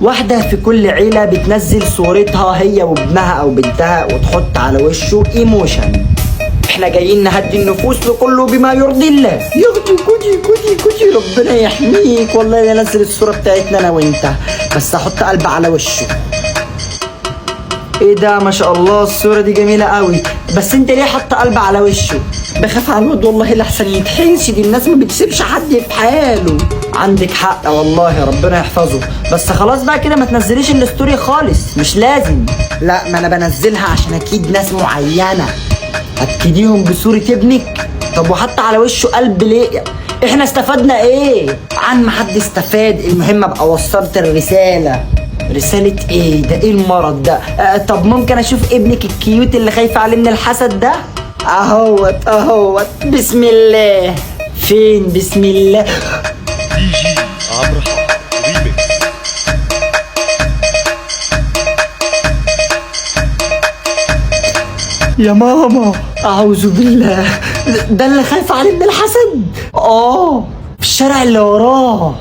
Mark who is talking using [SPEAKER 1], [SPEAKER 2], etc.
[SPEAKER 1] واحدة في كل عيلة بتنزل صورتها هي وابنها أو بنتها وتحط على وشه emotion. احنا جايين نهدي النفوس لكله بما يرضي الله. يا اختي كوتي كوتي كوتي، ربنا يحميك. والله انا انزل الصورة بتاعتنا انا وانت، بس احط قلب على وشه. ايه ده، ما شاء الله الصورة دي جميلة قوي، بس انت ليه حاطه قلب على وشه؟ بخاف على الواد والله لحسن يتحسد، الناس ما بتسيبش حد في حاله. عندك حق والله، ربنا يحفظه. بس خلاص بقى كده ما تنزليش ال story خالص، مش لازم. لا ما انا بنزلها عشان اكيد ناس معينة. هتكيديهم بصورة ابنك؟ طب وحط على وشه قلب ليه؟ احنا استفدنا ايه؟ عن ما حد استفاد، المهم ابقى وصلت الرسالة. رسالة ايه ده؟ ايه المرض ده؟ طب ممكن اشوف ابنك ال cute اللي خايفة عليه من الحسد ده؟ اهوت اهوت، بسم الله. فين بسم الله؟
[SPEAKER 2] دي جي عمرو حفر ريميكس.
[SPEAKER 1] يا ماما اعوذ بالله، ده اللي خايفة عليه من الحسد؟ في الشارع اللي وراه.